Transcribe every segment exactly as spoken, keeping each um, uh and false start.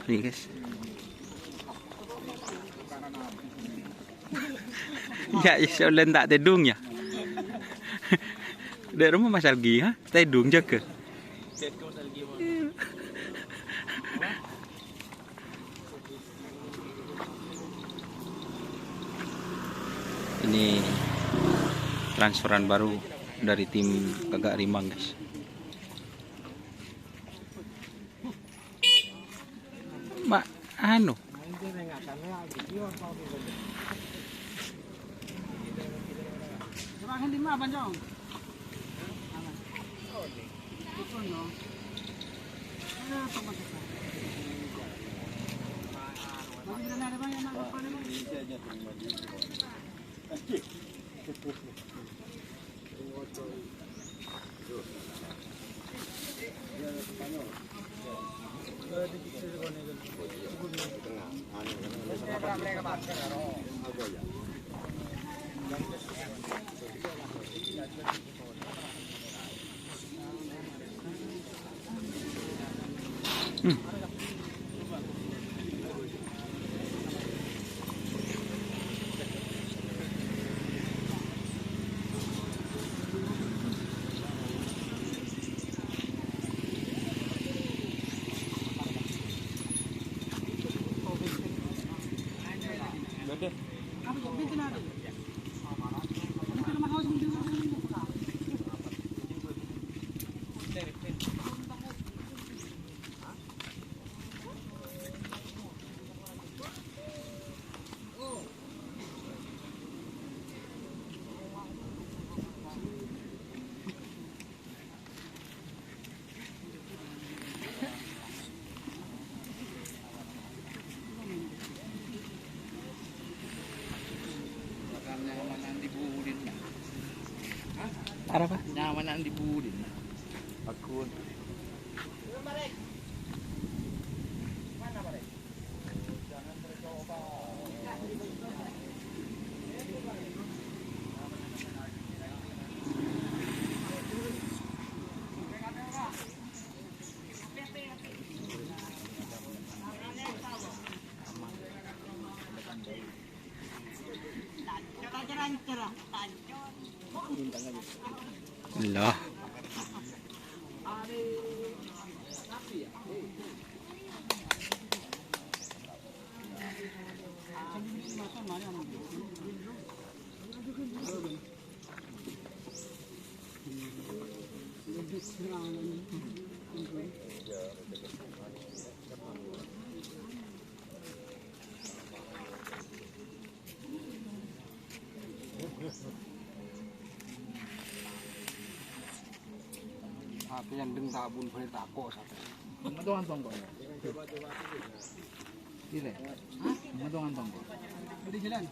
Nih, guys. Ya, ya, sè ollè ta' tèdung, ya. Dâ' remma Mas Algi, ha? Tèdung, jâgâ. Ini transferan baru dari tim Kagak Rimang, guys. Ma, anu. Arapa? Nyaman di budin. Aku. Lah. Sampèyan deng tabun bhâi tako' sampèyan. Metongan tongko'. Gile. Hah? Metongan tongko'. Di jalan.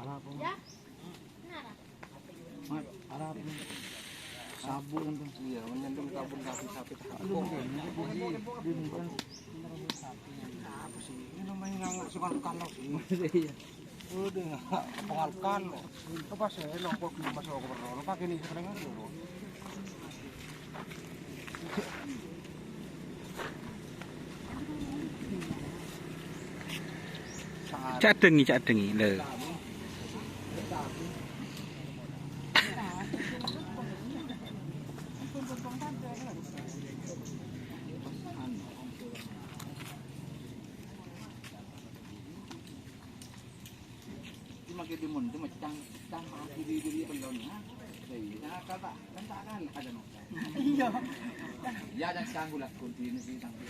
Ala apa? Ya. Mat, arapa? Sabu kan tuh. Iya, menyandung tabun sapi-sapi. Aduh, ini di, di, di, apa sih? Ini namanya ngangguk sih kalau-kalau sih. Iya. Udah, pengal-kalau. Apa sih? Nongkok di masuk ke perlu. Pakai ini sekarang aja, bro. Ca'dhângngi, ca'dhângngi, lho. Di makke di mun, di macang, macang, di, di, di, belon, ha? Iya, nah, kata, kan tak kan, ada no. Iya. Ya, ada canggu lah, kunti ini sih, canggu.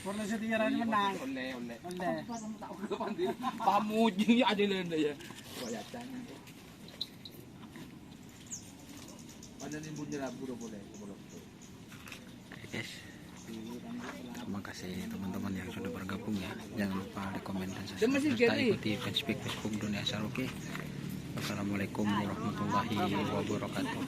Perlu setia lagi menang. Oleh, oleh. Oleh. Apa, apa, tak apa, apa, apa. Pamuji, ya, ada lain, ya. Kok ya, cang. Pada ni bunyi lagu udah boleh, boleh. Oke, guys. Terima kasih teman-teman yang sudah bergabung ya. Jangan lupa like, komen, dan subscribe, serta ikuti fanspage Facebook Dunia Saroke. Wassalamualaikum warahmatullahi wabarakatuh.